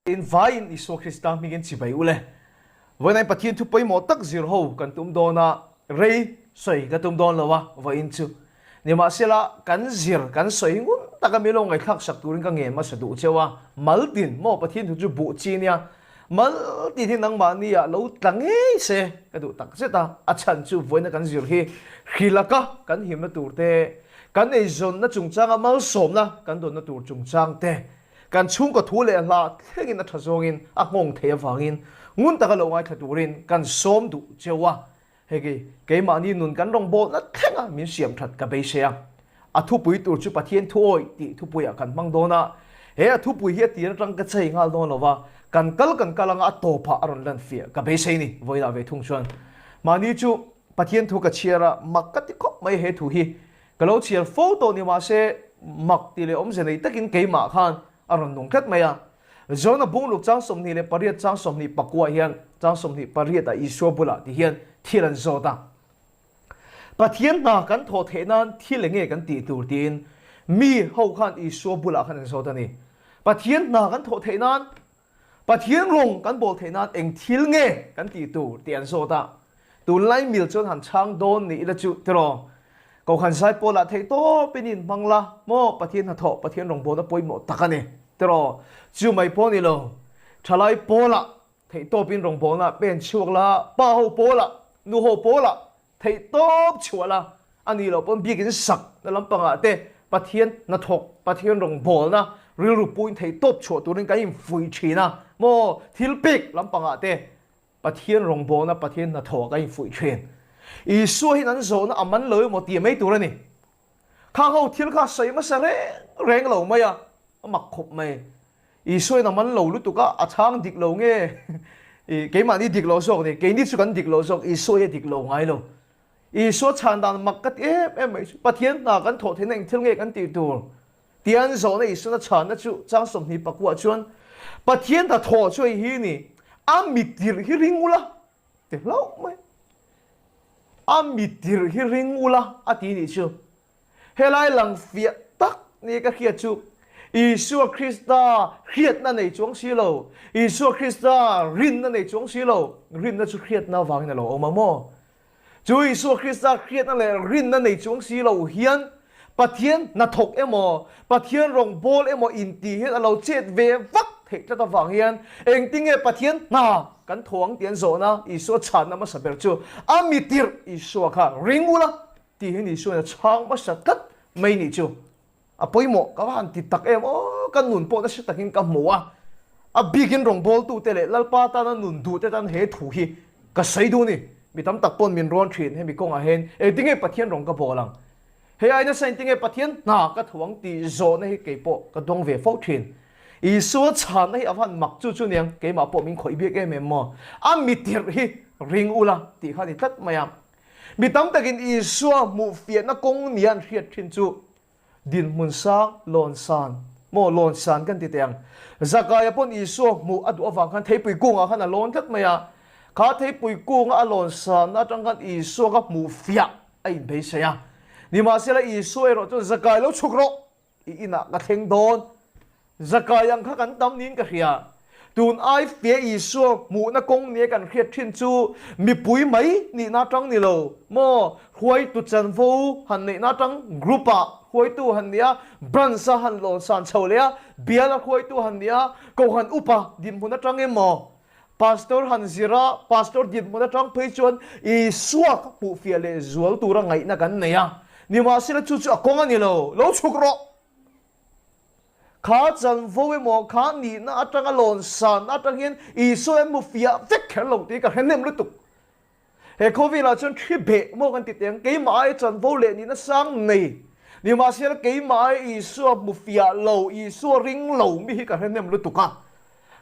In vaiin Isua Krista hmingin chibai u le. Vawiinah Pathian thu pawimawh tak zir ho kan tum dawn a, rei sawi ka tum dawn lo a, vawiin chu. Nimahsela, kan zir, kan sawi hi ngun taka mi lo ngaihthlak sak turin ka ngen hmasa duh cheu a, mal tin maw Pathian thu chu buh chi nia, mal tin hi nangmahni ah lo tla ngei se ka duh tak zet a, a chhan chu vawiina kan zir hi hrilaka kan himna tur te, kan eizawnna chungchanga malsawmna kan dawnna tur chungchang te, Kan chhungkaw thu leh hla thlengin a tha zawngin a nghawng thei avangin ngun taka lo ngaithla turin kan sawm duh cheu a. Hei keimahni nun kan rawngbawlna thlenga min siam that ka beisei a. A thupui tur chu Pathian thu awih tih thupuiah kan hmang dawn a. He a thupui hi a tir atang ka chei nghal dawn lo va, kan kal kan kal anga a tawpah a rawn lan fiah ka beisei ni. Vawilah ve thung chuan mahni chu Pathian thu ka chhiar a, mak ka ti khawp mai he thu hi. Ka lo chhiar fo tawh ni mahse mak ti leh awmze nei takin keimah khan a rawn nung tlat mai a. Jona bungluk chang 28 chang 24 hian chang 28 ah Isua bulah ti hian thil an zawt a. Pathian hna kan thawh theih nan thil enge kan tih tur tiin mi ho khan Isua bulah khan an zawt a ni. Pathian hna kan thawh theih nan Pathian rawng kan bawl theih nan eng thil nge kan tih tur tih an zawt a, tunlai mil chuan han chhang dawn ni ila chu tiraw? Kohhran zai pawlah theih tawpin in hmang la maw? Pathian hnathawh, Pathian rawngbawlna pawimawh tak a ni tiraw? Chu mai pawh ni lo, thalai pawlah theih tawpin rawngbawlna pen chhuak la, pa ho pawlah, nu ho pawlah Theih tawp chhuah la, a nih loh pawn biakin sak na lampangah te Pathian hnathawk, Pathian rawngbawlna rilru puin theih tawp chhuah turin kan infuih thin a maw? Thil pek lampangah te Pathian rawngbawlna, Pathian hnathawh kan infuih thin. Isua hian an zawhna a man lo emaw tih mai tur a ni. Khang ho thil kha sawi hmasa reng reng lo mai a, a mak khawp mai. Isua in a man lo lutuk a, a chhang dik lo nge? I keimahni dik lo zawk ni, keini chu kan dik lo zawk, Isua hi a dik lo ngai lo. Isua chhan dan mak ka ti em em mai chu, Pathian hna kan thawh theihna eng thil nge kan tih tur? Tia an zawhna Isuan a chhanna chu chang 29 chuan, Pathian hna thawh chu hei hi ni, a mitirh hi ring ula ti hlauh mai. A mitirh hi ring ula a ti nih chu. Helai lang fiah tak ni ka hriat chu Isua Krista hriatna nei chuang si lo, Isua Krista rinna nei chuang si lo, rinna chu hriatna avangin a lo awm a maw? Chu Isua Krista hriatna leh rinna nei chuang si lo hian Pathian hnathawk emaw, Pathian rawngbâwl emaw intih hian a lo chet ve vak theih tlat avang hian engtinge Pathian hna kan thaw ang tih an zawhna Isua chhanna hmasa ber chu a mitirh Isua kha ring ula tih hian Isuain a chhang hmasa tlat mai nih chu a pawimawh ka va han ti tak em aw ka nun pawh nasa takin ka hmu a, a bikin rawngbawltute leh Lalpa tana nun duhte tan he thu hi ka sawi duh a ni. Mi tam tak pawn min rawn thin hemi kawngah hian engtinge Pathian rawng ka bawl ang? Hei ai nasa engtinge Pathian hna ka tho ang tih zawhna hi kei pawh ka dawng ve fo thin. Isua chhanna hi a van mak chu chu niang keimah pawh min khawih biak em em maw? A mitirh hi ring ula tih kha a ni tlat mai a. Mi tam takin Isua hmuhfiahna kawng nia an hriat thin chu dinhmun sang lawn san maw lawn san kan ti teh ang. Zakaia pawn Isua hmuh a duh avang khan theipui kungah khan a lawn tlat mai a. Kha theipui kunga a lawn sanna atang khan Isua kha hmuhfiah a inbeisei a. Nimahsela Isua erawh chuan Zakai lo chhuk rawh! I inah ka thleng dawn. Zakai ang kha kan tam niin ka hria. Tun ai fia Isua hmuhna kawng nia kan hriat thin chu mipui mai nihna atang ni lo maw? Hruaitu chanvo han neihna atang group ah hruaitu han nia, branch a han lawn san chho leh a, bial a hruaitu han nia, kohhran upa dinhmun atang emaw Pastor han zir a, Pastor dinhmun atang phei chuan Isua kha hmuhfiah leh zual tura ngaihna kan nei a. Nimahsela chu chu a kawng a ni lo, lo chhuk rawh! Kha chanvo emaw, kha nihna atanga lawn sanna atang hian Isua hian hmufiah vek kher lo tih ka hre hnem lutuk. He khawvelah chuan thi beh maw kan ti teh ang, keimah ai chanvo leh nihna sang nei. Nimahsela keimah ai Isua hmu fiah lo, Isua ring lo mi hi ka hre hnem lutuk a.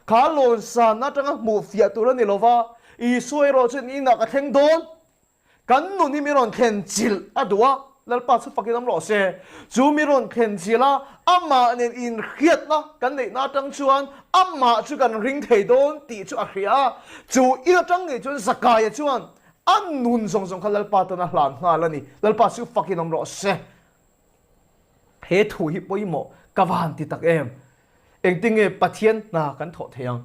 Kha lawn sanna atanga hmuh fiah tur a ni lo va, Isua erawh chuan inah ka thleng dawn. Kan nun hi mi rawn thlen chilh a duh a, Lalpa chu fakin awm rawh se. Chu mi rawn thlen chilh a, amah nen inhriatna kan neihna atang chuan amah chu kan ring thei dawn tih chu a hria a. Chu in atang ngei chuan Zakaia chuan a nun zawng zawng kha Lalpa tan a hlan nghal a ni. Lalpa chu fakin awm rawh se. He thu hi pawimawh ka va han ti tak em? Engtinge Pathian hna kan thawh thei ang?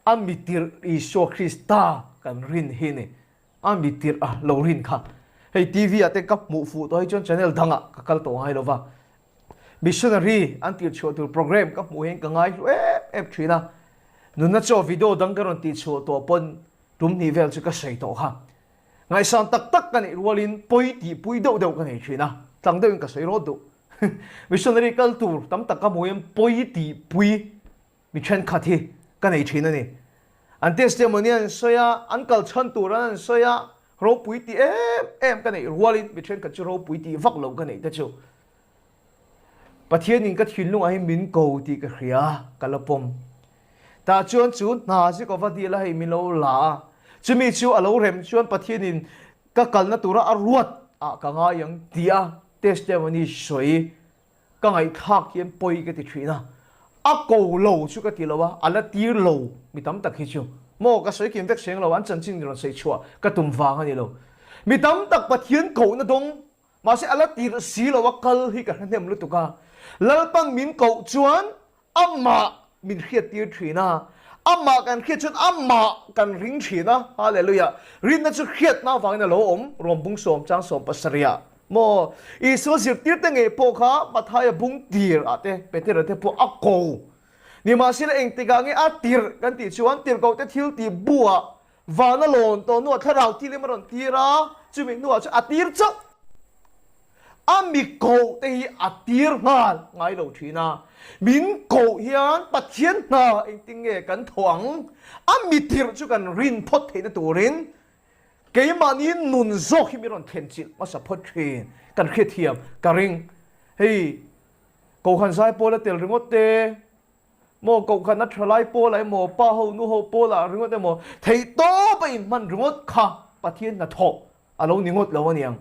A mi tirh Isua Krista kan rin hi ni. A mi tirh a lo rin kha. Hei TV ah te ka hmuh fuh tawh hi chuan channel dangah ka kal tawh ngai lo va. Missionary an tirh chhuah tur program ka hmuh hian ka ngai hlu em em thin a. Nunna chaw video dang ka rawn tih chhuah tawh pawn tum hnih vel chu ka sawi tawh kha. Ngaihsan tak tak ka neih rualin pawi tih pui deuh deuh ka nei thin a, tlang deuhin ka sawi rawt duh. Missionary kal tur tam tak ka hmuh hian pawi tih pui mi thenkhat hi ka nei thin a ni. An testimony an sawi a, an kal chhan tur an an sawi a, ropui tih em em ka neih rualin mi thenkhat chu ropui tih vak lo ka neih te chu. Pathianin ka thinlungah hi min ko tih ka hria, ka la pawm. Tah chuan chu hna chu ka va dil a, hei min lo la a. Chumi chu a lo rem chuan Pathianin ka kalna tura a ruat ah ka ngai ang tih a testimony sawi ka ngaihthlak hian pawi ka ti thin a. A ko lo chu ka ti lo a, a la tir lo mi tam tak hi chu. Maw ka sawi kim vek seng lo, an chanchin rawn sawi chhuah ka tum vang a ni lo. Mi tam tak Pathian kohna dawng Mahse a la tirh si lo a kal hi ka hre hnem lutuk a, Lalpan min koh chuan amah min hriattir thin a, amah kan hriat chuan amah kan ring thin a, Hallelujah! Rinna chu hriatna avangin a lo awm, Rom bung sawm chang sawm pasarihah maw? Isua zirtirte ngei pawh kha Mathaia bung tir ah te Petera te pawh a ko. Nimahsela engtikah nge a tirh kan tih chuan tirhkohte thil tih buah Van a lawn tawh hnuah thlarau thilim a rawn tir a, chumi hnuah chuan a tir chauh. A mi koh te hi a tir nghal ngai lo thin a, min koh hian Pathian hna engtin nge kan thawh ang? A mi tirh chu kan rin phawt theihna turin keimahni nun zawk hi min rawn thlen chilh hmasa phawt thin. Kan hriatthiam ka ring. Hei Kohhran Zaipawl a tel ringawt te, Maw kohkhan a thalai pawlah emaw, pa ho nu ho pawlah ringawt emaw, theih tawp a inhman ringawt kha Pathian hnathawh a lo ni ngawt lo aniang.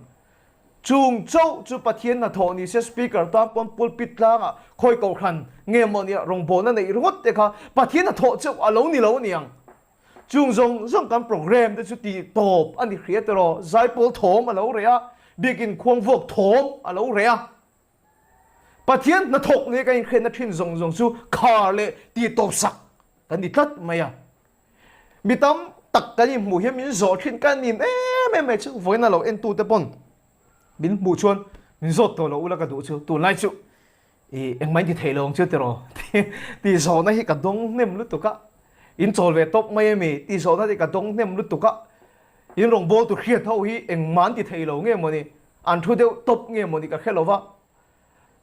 Chung chauh chu Pathian hnathawh ni se Speaker tan pawn pulpit tlangah khawi kohhran nge maw nia rawngbawlna neih ringawt te kha Pathian hnathawh chauh a lo ni lo aniang. Chung zawng zawng kan program te chu tih tawp a ni hria tiraw, zaipawl thawm a lo reh a, biakin khuangvuak thawm a lo reh a. Pathian hnathawk nia kan inhriatna thin zawng zawng chu khar leh tihtawpsak kan ni tlat mai a. Mi tam tak kan inhmuh hian min zawh thin kan nim em em mai chu vawiin a lo entute pawn min hmuh chuan min zawt tawh lo ula ka duh chu tunlai chu i engmah in ti thei lo ang chu tiraw tih zawhna hi ka dawng hnem lutuk a, in chawl ve tawp mai ami tih zawhna hi ka dawng hnem lutuk a, in rawngbawltu hriat ho hi engmah an ti thei lo nge mawni An thu deuh tawp nge mawni ka hre lo va,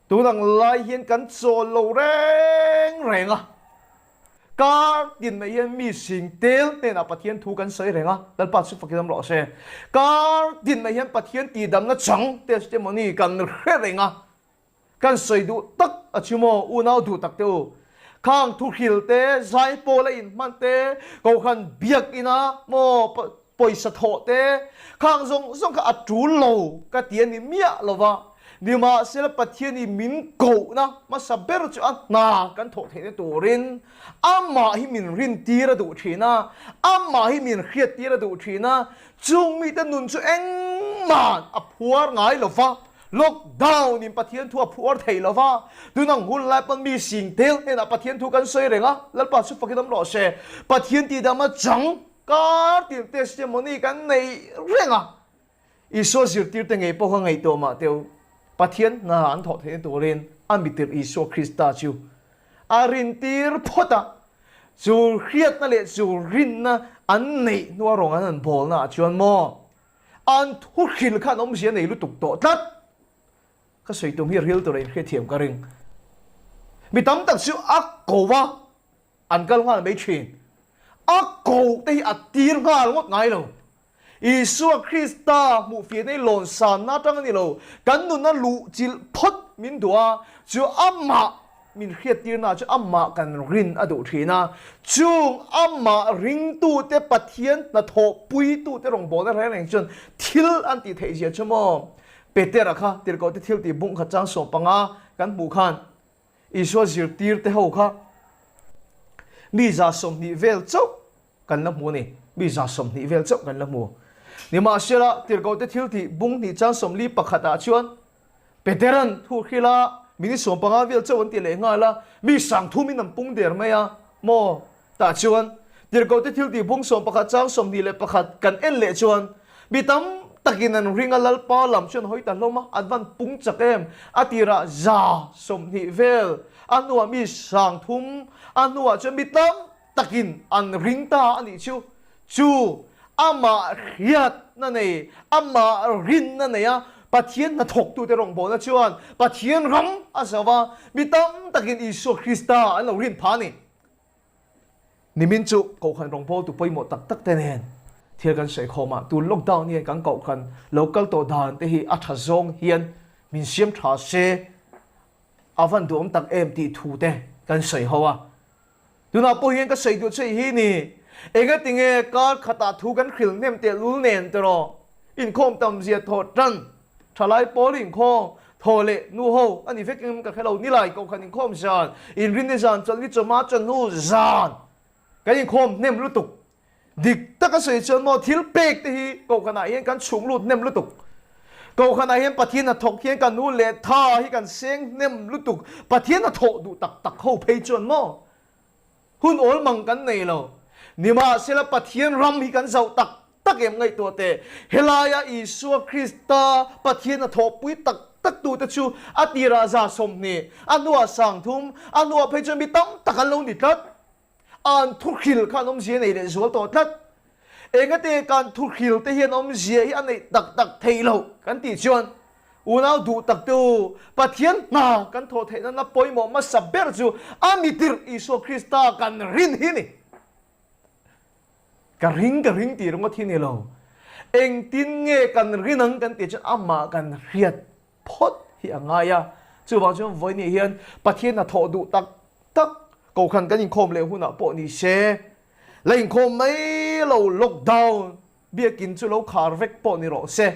tun ang lai hian kan chawl lo reng reng a, kar tin mai hian mi sing tel hnenah Pathian thu kan sawi reng a, Lalpa chu fakin awm rawh se. Kar tin mai hian Pathian tihdamna chang testimony kan hre reng a, Kan sawi duh tak a chu maw unau duh tak te u. Khang thuhril te, zaipawl a inhman te, kohhran biak ina maw pawisa thawh te, khang zawng zawng kha a tul lo ka ti a ni miah lo va. Nimahsela Pathian i min kohna hmasa ber chu a hna kan thawh theihna turin amah hi min rintir a duh thin a, amah hi min hriattir a duh thin a, chung mite nun chu engmah a phuar ngai lo va. Lockdown in Pathian thu a phuar thei lo va, tun ang hun lai pawn mi sing tel hnenah Pathian thu kan sawi reng a, Lalpa chu fakin awm rawh se. Pathian tihdam a chang kar tin testimony kan nei reng a, Isua zirtirte ngei pawh kha ngaihtuah mah teh u, Pathian hna an thawh theihna turin a mitir Isua Krista chu a rintir phawt a, chu hriatna leh chu rinna an neih hnua rawng an han bawlna ah chuan maw An thu hril khan awmzia nei lutuk tawh tlat. Ka sawi tum hi ril tur a inhriatthiam ka ring. Mi tam tak chu a ko a, an kal nghal mai thin. A ko te hi a tir nghal ngawt ngai lo. Isua Krista hmuhfiahna hi lawn sanna atang a ni lo. Kan nunna luh chilh phawt min duh a, chu amah Min hriattirna chu amah kan rin a duh thin a, chung amah ringtute Pathian hnathawhpuitute rawngbawlna reng reng chuan thil an tih theih zia chu maw? Petera kha tirhkohte thil tih bung khat chang 15 kan hmuh khan Isua zirtirte ho kha mi 120 vel chauh kan la hmu a ni. Mi 120 vel chauh kan la hmu. Nimahsela, tirhkohte thil tih bung hnih chang 41 ah chuan Petera'n thu hrilh a. Minute 15 vel chauh an ti leh nghal a, mi sangthumin an pung der mai a maw? Tah chuan Tirhkohte thiltih bung 11 chang 21 kan en leh chuan mi tam takin an ring a, Lalpa lam chu an hawi ta hlawm a, an van pung chak em? A tirah 120 vel, a hnuah mi 30, a hnuah chuan mi tam takin an ring ta a nih chu. Chu amah hriatna nei, amah rinna nei a Pathian hnathawktute rawngbawlna chuan Pathian ram a zo a, mi tam takin Isua Krista an lo rin phah a ni. Nimin chu Kohhran rawngbawltu pawimawh tak tak te nen thil kan sawi khawm a, tun lockdown hian kan Kohhran lo kal tawh dan te hi a tha zawng hian min siam tha se a van duhawm tak em tih thu te kan sawi ho a. Tunah pawh hian ka sawi duh che hi ni, engatinge kar khatah thu kan hrilh hnem tehlul nen tiraw? Inkhawm tam zia thaw tan, thalai pawl inkhawm, thaw leh nu ho a ni vek em ka hre lo, nilai kohhran inkhawm zan, inrinni zan, chawlhni chawhma chawhnu zan kan inkhawm hnem lutuk. Dik taka sawi chuan maw thil pek te hi kohhranah hian kan chhung lut hnem lutuk. Kohhranah hian Pathian hnathawk hian kan nu leh tha hi kan seng hnem lutuk. Pathian hnathawh duh tak tak ho phei chuan maw hun awl mang kan nei lo. Nimahsela Pathian ram hi kan zauh tak tak em ngaihtuah teh. Helaia Isua Krista Pathian hnathawhpui tak tak tute chu a tirah 120, a hnuah 30, a hnuah phei chuan mi tam tak an lo ni tlat. An thuhril kha an awmzia nei leh zual tawh tlat. Engate kan thuhril te hian awmzia hi a neih tak tak theih loh kan tih chuan unau duh tak te u, Pathian hna kan thawh theih nana pawimawh hmasa ber chu a mitirh Isua Krista kan rin hi ni. Ka ring ka ring tih ringawt hi ni lo. Engtin nge kan rin ang kan tih chuan amah kan hriat phawt hi a ngai a. Chuvang chuan vawiin hian Pathian hnathawh duh tak tak Kohhran kan inkhawm leh hunah pawh ni se, la inkhawm mai lo lockdown biakin chu lo khar vek pawh ni rawh se.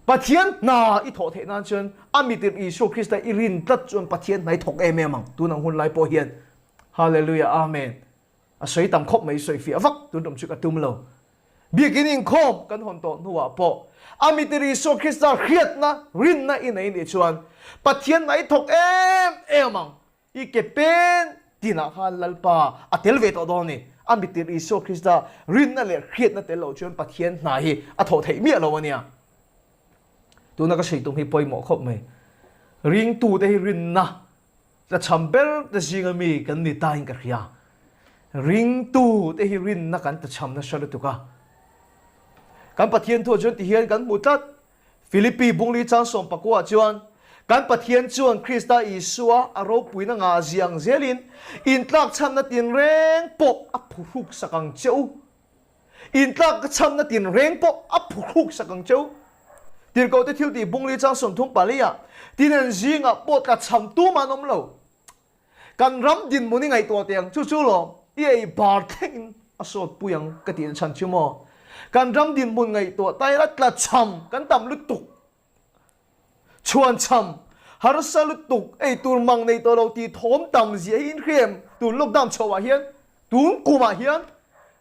Pathian hna i thawh theih nan chuan a mitirh Isua Krista i rin tlat chuan Pathian hna i thawk em em ang tun ang hun lai pawh hian. Hallelujah Amen. A sawi tam khawp mai sawi fiah vak tun tum chu ka tum lo. Biakin inkhawm kan hawn tawh hnuah pawh a mitir Isua Krista hriatna, rinna i nei nih chuan Pathian hna i thawk em em ang. I ke pen tinah khan Lalpa a tel ve tawh dawn a ni. A mitir Isua Krista rinna leh hriatna tel loh chuan Pathian hna hi a thawh theih miah lo a nia. Tuna ka sawi tum hi pawimawh khawp mai. Ringtute hi rinna Tlachham ber te zinga mi kan ni tain ka hria. Ringtu te hi rinna kan tlachham nasa lutuk a. Kan Pathian thu ah chuan ti hian kan hmu tlat. Philippi bungli chang 14 ah chuan, Kan Pathian chuan Krista Isua a ropuina ngah ziang zelin intlakchhamna tinreng pawh a phuhruk sak ang che u. Intlak ka chhamna tinreng pawh a phuhruk sak ang cheu. Tirhkohte thiltih bungli chang 34 ah tinen zingah pawh tla chham tum an awm lo. Kan ram dinhmun i ngaihtuah teh ang chu chu lawm i ei bar thlengin a sawt pui ang ka tih chhan chu maw. Kan ram dinhmun ngaihtuah ta ila tla chham kan tam lutuk. Chhuanchham, harsa lutuk, ei tur mang nei tawh lo tih thawm tam zia hi inhriam tun lockdown chhoh ah hian tun kum ah hian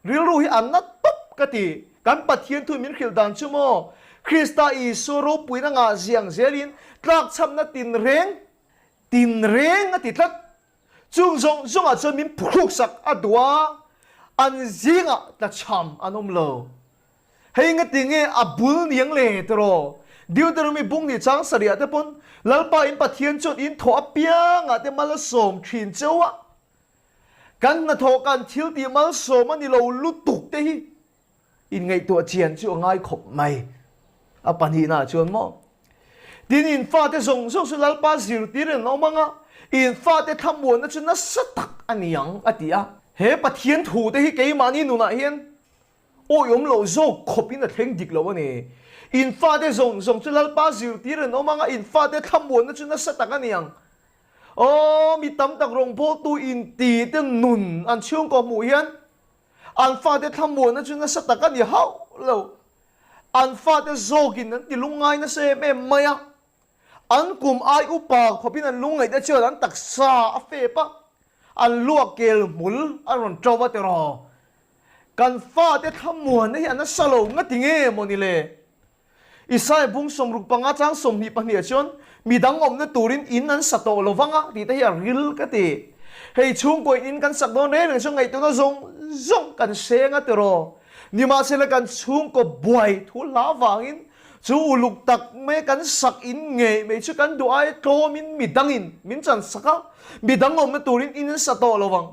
rilru hi an na tawp ka ti. Kan Pathian thu min hrilh dan chu maw Krista Isua ropuina ngah ziang zelin tlakchhamna tinreng tinreng a ti tlat. Chung zawng zawngah chuan min phuhruk sak a duh a, an zingah tlachham an awm lo. Hei ngati nge a bul niang le tiraw? Deuteronomy bung ni chang sarih te pawn Lalpa in Pathian chuan in thawh apiangah te mal a sawm thin cheu a. Kan hnathawh kan thil tih malsawm a ni lo lutuk te hi inngaihtuah chian chu a ngai khawp mai. A pahnihna chuan maw? Tin in fate zawng zawng chu Lalpa zirtir in awm ang a, in fate thlamuanna chu nasa tak a ni ang a ti a. He Pathian thu te hi keimahni nunah hian Awiawm loh zawk khawpin a thleng dik lo a ni. In fate zawng zawng chu Lalpa zirtir an awm ang a, in fate thlamuanna chu nasa tak a ni ang. Aw, mi tam tak rawngbawltu inti te nun an chhungkaw hmuh hian an fate thlamuanna chu nasa tak a ni hauh lo. An fate zawkin an ti lungngai nasa em em mai a. An kum ai upa khawpin an lungngaih te chuan an taksa a fep a, an luak kel hmul a rawn ṭo a tiraw. Kan fate thlamuanna hi a nasa lo ngati nge maw ni le? Isaiah bung 65 chang 22 ah chuan midang awmna turin in an sa tawh lo vang a tih te hi a ril ka ti. Hei chhungkaw in in kan sak dawn reng reng chuan ngaihtuahna zawng zawng kan seng a tiraw. Nimahsela kan chhungkaw buai thu hla vangin chu uluk tak mai kan sak in ngei mai chu kan duh ai tlawmin midangin min chan sak a, midang awmna turin in an sa tawh lo vang.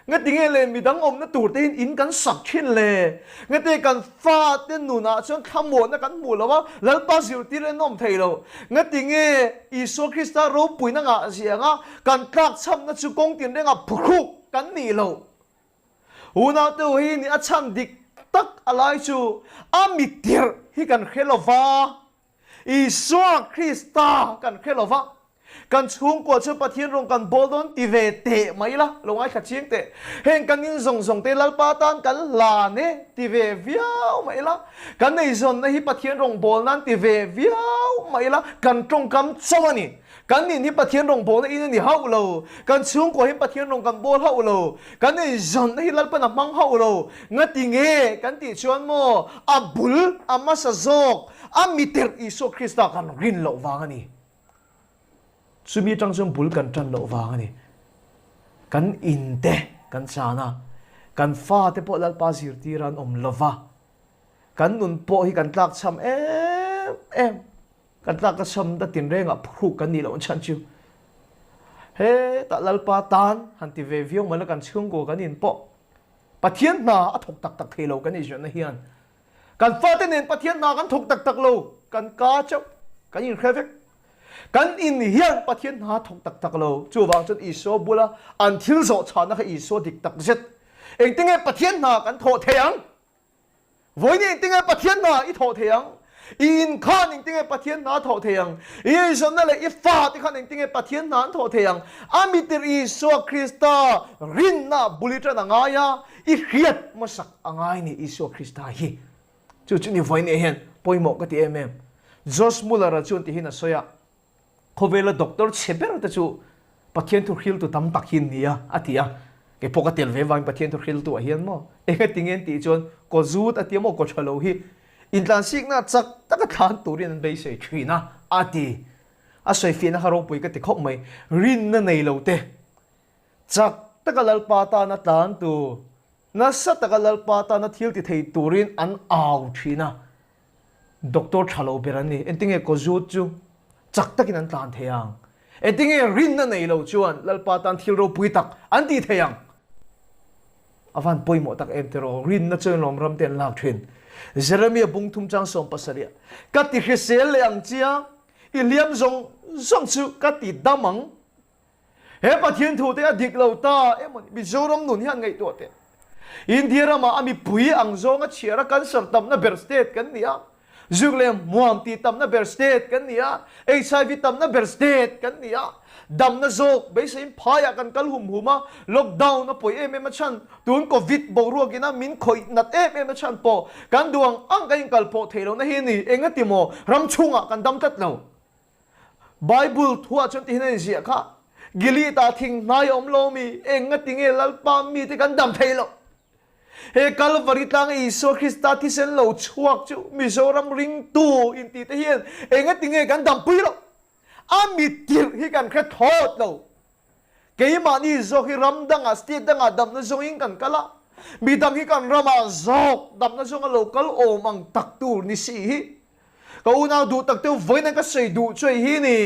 Ngatinge le midang awmna tur te hian in kan sak thin le? Ngate kan fate nunah chuan thlamuanna kan hmuh lo a, Lalpa zirtir en awm thei lo. Ngatinge Isua Krista ropuina ngah zianga kan tlakchhamna chu kawng tinrengah phuhruk kan nih loh? Unaute u hi ni a chhan dik tak a lai chu a mitirh hi kan hre lo va. Isua Krista kan hre lo va, kan chhungkua chu Pathian rawng kan bawl dawn ti ve teh mai la, lo ngaithla chiang teh. Heng kan in zawng zawng te Lalpa tan kan hlan e ti ve viau mai la, kan eizawnna hi Pathian rawng bawl nan ti ve viau mai la, kan tawngkam chauh a ni. Kan in hi Pathian rawngbawlna in a ni hauh lo. Kan chhungkua hi Pathian rawng kan bawl hauh lo. Kan eizawnna hi Lalpan a hmang hauh lo. Ngati nge kan tih chuan maw a bul a hmasa zawk a miterh Isua Krista kan rin loh vang a ni. Chumi atang chuan bul kan tan loh vang a ni. Kan in te kan chan a, kan fate pawh Lalpa zirtir an awm lova, kan nun pawh hi kan tlakchham em em. Kan tlak ka cham ta tinrengah phuhruk kan nih loh chhan chu hetah Lalpa tan han ti ve viau mai la kan chhungkaw kan in pawh Pathian hna a thawk tak tak thei lo kan inhriatna hian kan fate nen Pathian hna kan thawk tak tak lo kan ka chauh kan inhre vek kan in hian Pathian hna a thawk tak tak lo chuvang chuan Isua bula an thil zawh chhahna kha Isua dik tak zet engtinge Pathian hna kan thawh thei ang Vawiin engtinge Pathian hna i thawh thei ang? I in khan engtinge Pathian hna a thawh thei ang? I eizawnna leh i fate khan engtinge Pathian hna an thawh thei ang? A mitir Isua Krista rinna bul i tan a ngai a, i hriat hmasak a ngai ni Isua Krista hi. Chu chu ni vawiin eh hian pawimawh ka ti em em. Josh Muller-a chuan tihin a sawi a, Khawvela doctor chhe ber te chu Pathian thu hriltu tam tak hi an ni a, a ti a. Kei pawh ka tel ve vangin Pathian thu hriltu ah hian maw eng a ti nge an tih chuan kaw zut a tia maw kaw tha lo hi intlansikna chak taka thlan turin an beisei thin a, a ti. A sawifiahna kha ropui ka ti khawp mai. Rinna nei lo te chak taka Lalpa tana tlan tur, nasa taka Lalpa tana thil ti thei turin an au thin a. Doctor tha lo ber an ni. Engtinge kaw zut chu chak takin an tlan thei ang? Engtinge rinna nei lo chuan Lalpa tan thil ropui tak an tih thei ang? A van pawimawh tak em tiraw? Rinna chuan lawm ram te an lak thin. Jeremia bung thum chang 70 ah, Ka ti hrisel leh ang chia, i hliam zawng zawng chu ka ti dam ang. He Pathian thu te a dik lo ta emaw ni? Mizoram nun hian ngaihtuah teh. India ramah a mipui ang zawnga chhiar a cancer tamna ber state kan ni a, zuk leh hmuam tih tamna ber state kan ni a, HIV tamna ber state kan ni a, damna zawk beiseiin phaiah kan kal hum hum a, lockdown a pawi em em a chhan, tun covid boruakin a min khawih nat em em a chhan pawh kan duh ang ang kan inkalpawh theih lohna hi a ni. Engati maw ram chhungah kan dam tlat lo. Bible thuah chuan tihin a inziah kha, Gilead-ah thing hnai a awm lo mi, eng nga tinge Lalpa mite kan dam thei loh? He Kalvari tlanga Isua Krista thisen lo chhuak chu Mizoram ringtu intih te hian eng nga tinge kan dampui loh? A mitirh hi kan hre thawt lo. Keimahni zawk hi ram dangah, state dangah damna zawngin kan kal a, midang hi kan ramah zawk damna zawnga lo kal awm ang tak tur ni si hi. Ka unau duh tak teuh vawiin an ka sawi duh chu hei hi ni,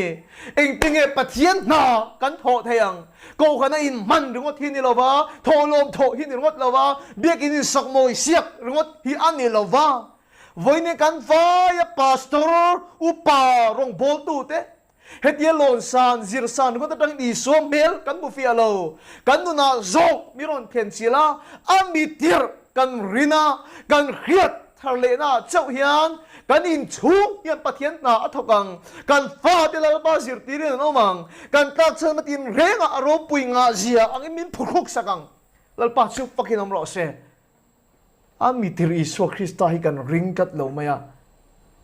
engtinge Pathian hna kan thawh thei ang? Kohhran a inhman ringawt hi ni lo va, thawhlawm thawh hi ni ringawt lo va, biakin insak mawi siak ringawt hi a ni lo va. Vawiin kan vaia pastor, upa, rawngbawltute, Hetia lawn san, zir san ringawt atangin Isua hmel kan hmu fiah lo. Kan nunah zawk mi rawn thlen chil a, a mi tirh kan rin a, kan hriat thar lehna ah chauh hian kan inchhung hian Pathian hna a thawk ang. Kan fate Lalpa zirtirin an awm ang. Kan tlakchhan matin rengah a ropui ngah zia angin min phurhuk sak ang. Lalpa chu fakin awm rawh se. A mitir Isua Krista hi kan ring tlat lo mai a,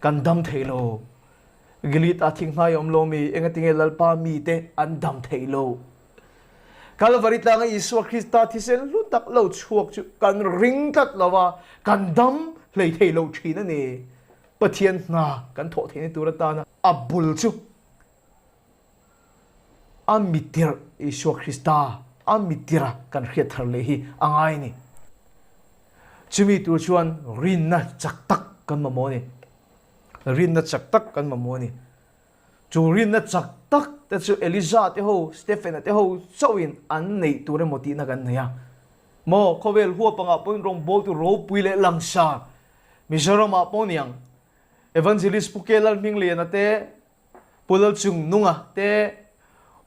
kan dam thei lo. Gilead ah thinghnai a awm lo mi, engatinge Lalpa mite an dam thei lo? Kalvari tlanga Isua Krista thisen hlu tak lo chhuak chu kan ring tlat lo a, kan dam hlei thei lo thin a ni. Pathian hna kan thawh theihna tur atana a bul chu a mitirh Isua Krista a mitira kan hriat thar leh hi a ngai a ni. Chumi tur chuan rinna chak tak kan mamawh a ni. Rinna chak tak kan mamawh a ni. Chu rinna chak tak te chu Eliza te ho, Stephena te ho chauhin an neih tur emaw tihna kan nei a. Maw, khawvel huap angah pawhin rawngbawltu ropui leh langsar Mizoramah pawh niang Evangelist Pu Ke Lalhmingliana te, Pu Lalchungnunga te,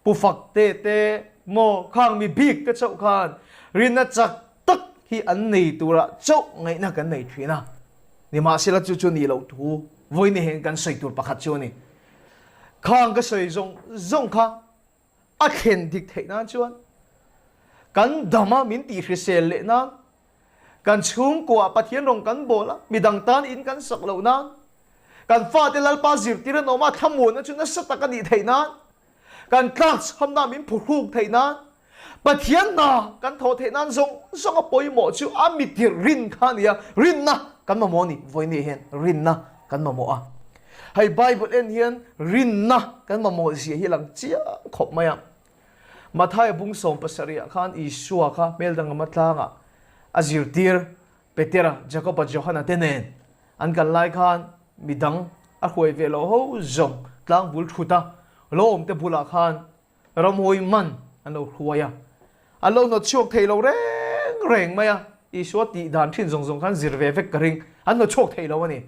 Pu Fakte te, maw khang mi bik te chauh khan rinna chak tak hi an nei turah chauh ngaihna kan nei thin a. Nimahsela chu chu nih loh thu vawiin hian kan sawi tur pakhat chu a ni. Khang ka sawi zawng zawng kha a thlen dik theih nan chuan kan dam a min tih hrisel leh nan, kan chhungkuah Pathian rawng kan bawl a, midang tan in kan sak loh nan, kan fate Lalpa zirtir an awm a, thlamuanna chu nasa tak a nih theih nan, kan tlakchhamna min phuhruk theih nan, Pathian hna kan thawh theih nan zawng zawng a pawimawh chu a mitir rin kha a ni a, rinna kan mamawh a ni. Vawiin hian rinna kan mamawh a. Hei Bible en hian rinna kan mamawh zia hi a lang chiang khawp mai a. Mathaia bung 70 ah khan Isua kha hmel danglam atlangah a zirtir Petera, Jakoba, Johana te nen an kal lai khan midang a hruai ve loh ho zawng tlang bul thut a, lo awmte bulah khan Ramhawi man an lo hruai a, an lo hnawt chhuak thei lo reng reng mai a, Isua tih dan thin zawng zawng khan zir ve vek ka ring, an hnawt chhuak thei lo a ni.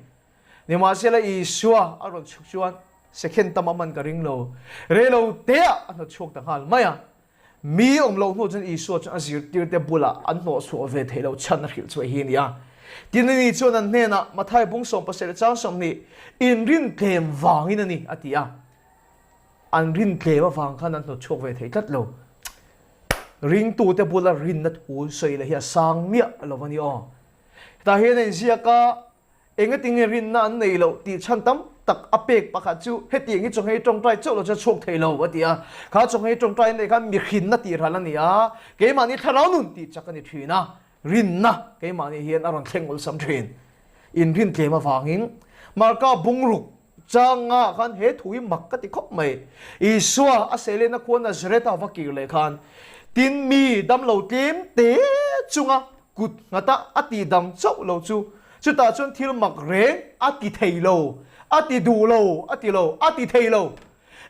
Nimahsela Isua a rawn chhuk chuan second tam a man ka ring lo, rei lo te ah a hnawt chhuak ta nghal mai a. Mi awm loh hnu chuan Isua chuan a zirtirte bulah an hnawh chhuah ve theih loh chhan a hrilh chhuah hi a ni a. Tin, ani chuan an hnenah, Mathai bung 70 chang 20, inrin tlem vangin a ni, a ti a. An rin tlem avang khan an hnawt chhuak ve thei tlat lo. Ringtute bula rinna thu sawi leh hi a sang miah lo a ni aw. Hetah hian a inziak a, engatinge rinna an nei loh tih chhan tam tak a pek pakhat chu hetiang hi chawnghei tawngtai chauh lo chuan chhuak thei lo a ti a. Kha chawnghei tawngtai an neih khan mihrinna tih ral a ni a, keimahni thlarau nun tih chak a ni thin a, rinna keimahni hian a rawn thleng awlsam thin. Inrin tlem avangin Marka bungruk Changa khan he thu hi mak ka ti khawp mai. Isua a seilenna khua Nazareth-a va kir leh khan tin mi damlo tlem te chunga kut nghata a ti dam chauh lo chu chutah chuan thil mak reng a ti thei lo, a ti duh lo, a ti lo, a ti thei lo.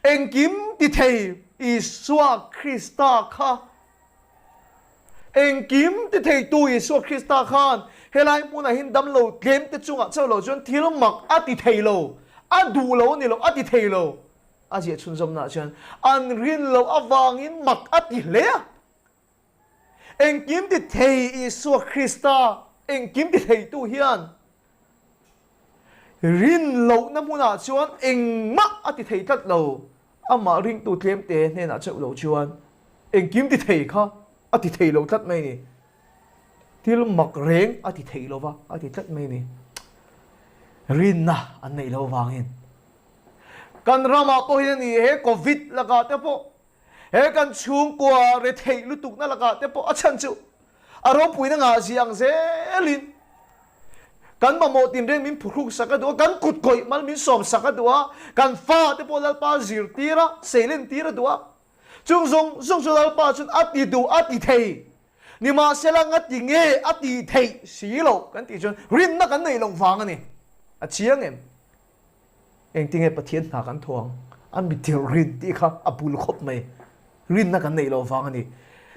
Engkim ti thei Isua Krista kha Engkim ti theitu Isua Krista khan helai hmunah hian damlo tlem te chungah chauh lo chuan thil mak a ti thei lo, a duh lo a ni lo, a ti thei lo. A ziah chhunzawmnaah chuan an rin loh avangin mak a ti hle a. Engkim ti thei Isua Krista, engkim ti theitu hian rin lohna hmunah chuan engmah a ti thei tlat lo. Amah ringtu tlemte hnenah chauh lo chuan engkim ti thei kha a ti thei lo tlat mai ni. Thil mak reng a ti thei lo va, a ti tlat mai ni. Rinna an neih loh vangin. Kan ramah pawh hian a ni he Covid lakah te pawh, he kan chhungkua retheih lutukna lakah te pawh a chhan chu a ropuina ngah zia ang zelin Kan mamawh tinreng min phuhruk sak a duh a, kan kut kawih mal min sawm sak a duh a, kan fa te pawh Lalpa zirtir a, seilen tir a duh a. Chung zawng zawng chu Lalpa chuan a ti duh, a ti thei. Nimahsela nga ti nge a tih theih si loh kan tih chuan rinna kan neih loh vang a ni. A chiang em? Engtinge Pathian hna kan thaw ang? A mitir rin tih kha a bul khawp mai. Rinna kan neih loh vang a ni.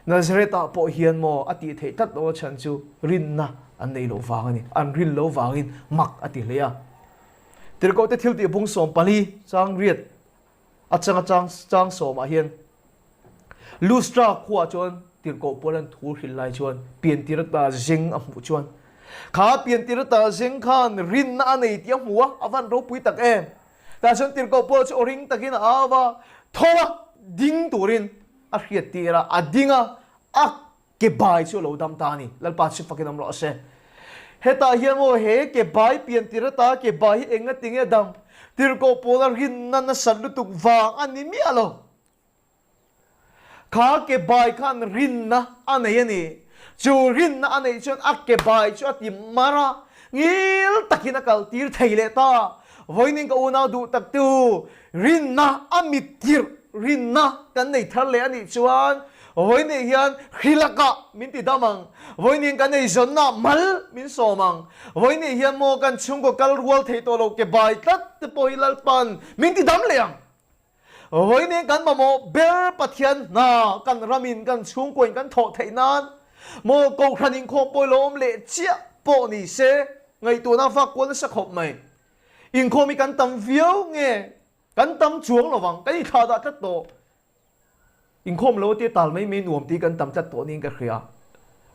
Nazareth-ah pawh hian maw a tih theih tlat loh chhan chu rinna an neih loh vang a ni. An rin loh vangin mak a ti hle a. Tirhkohte thiltih bung 14 chang riat atanga chang chang sawmah hian Lustra khuaah chuan tirhkoh pawl an thu hrilh lai chuan piantir ata zeng a hmuh chuan kha piantir ata zeng khan rinna a nei tih a hmu a, a van ropui tak em. Tah chuan tirhkoh pawl chu aw ring takin a au a, tho a, ding turin a hriat tir a, a ding a, a ke bai chu a lo dam ta a ni. Lalpa chu fakin awm rawh se. Hetah hian maw he ke bai pian tir ata ke bai hi enga tinge dam? Tirhkoh pawla rinna nasat lutuk vang a ni miah lo. Kha ke bai khan rinna a nei a ni. Chu rinna a neih chuan a ke bai chu a ti mar a. Ngil takin a kal tir thei leh ta. Vawiin ka unau duh tak tu rinna a mit tirh rinna kan nei thar leh a nih chuan vawiin hian hrilakah min ti dam ang. Vawiin kan eizawnna mal min sawm ang. Vawiin hian maw kan chhungkaw kal rual thei tawh lo ke bai tlat te pawh hi Lalpan min ti dam leh ang. Vawiin kan mamawh ber Pathian hna kan ramin kan chhungkuain kan thawh theih nan maw Kohhran inkhawm pawh lo awm leh chiah pawh ni se ngaihtuahna vak kual nasa khawp mai. Inkhawm hi kan tam viau nge kan tam chuang lovang kan inthlah dah tlat tawh. Inkhawm lo tia tal mai mai nuam tih kan tam tlat tawh niin ka hria.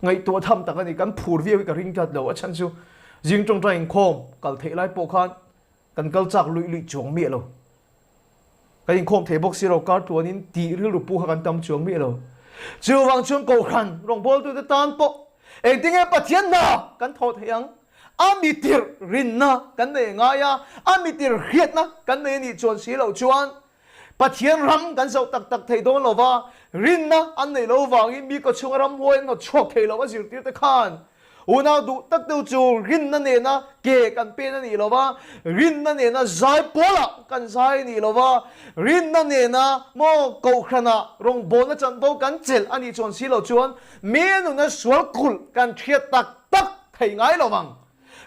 Ngaihtuah tham tak a ni kan phur viau hi ka ring tlat lo a chhan chu zing tawngtai inkhawm kal theih lai pawh khan kan kal chak luih luih chuang miah lo. Kan inkhawm thei bawk si lo, kar tluanin tih rilru pu kha kan tam chuang miah lo. Chuvang chuan Kohhran rawngbawltute tan pawh engtinge Pathian hna kan thawh theih ang? A mitir rinna kan nei ngai a, a mitir hriatna kan nei a nih chuan si loh chuan Pathian ram kan zoh tak tak thei dawn lo va, rinna an neih loh vangin mi kawchhunga ramhuai an hnawt chhuak thei lo a zirtirte khan Unau duh tak deuh chu rinna nena ke kan pen a nih lo va, rinna nena zai pawlah kan zai a nih lo va, rinna nena maw kohhranah rawngbawlna chanvo kan chelh a nih chuan si lo chuan mi nuna sual kulh kan hriat tak tak thei ngai lo vang.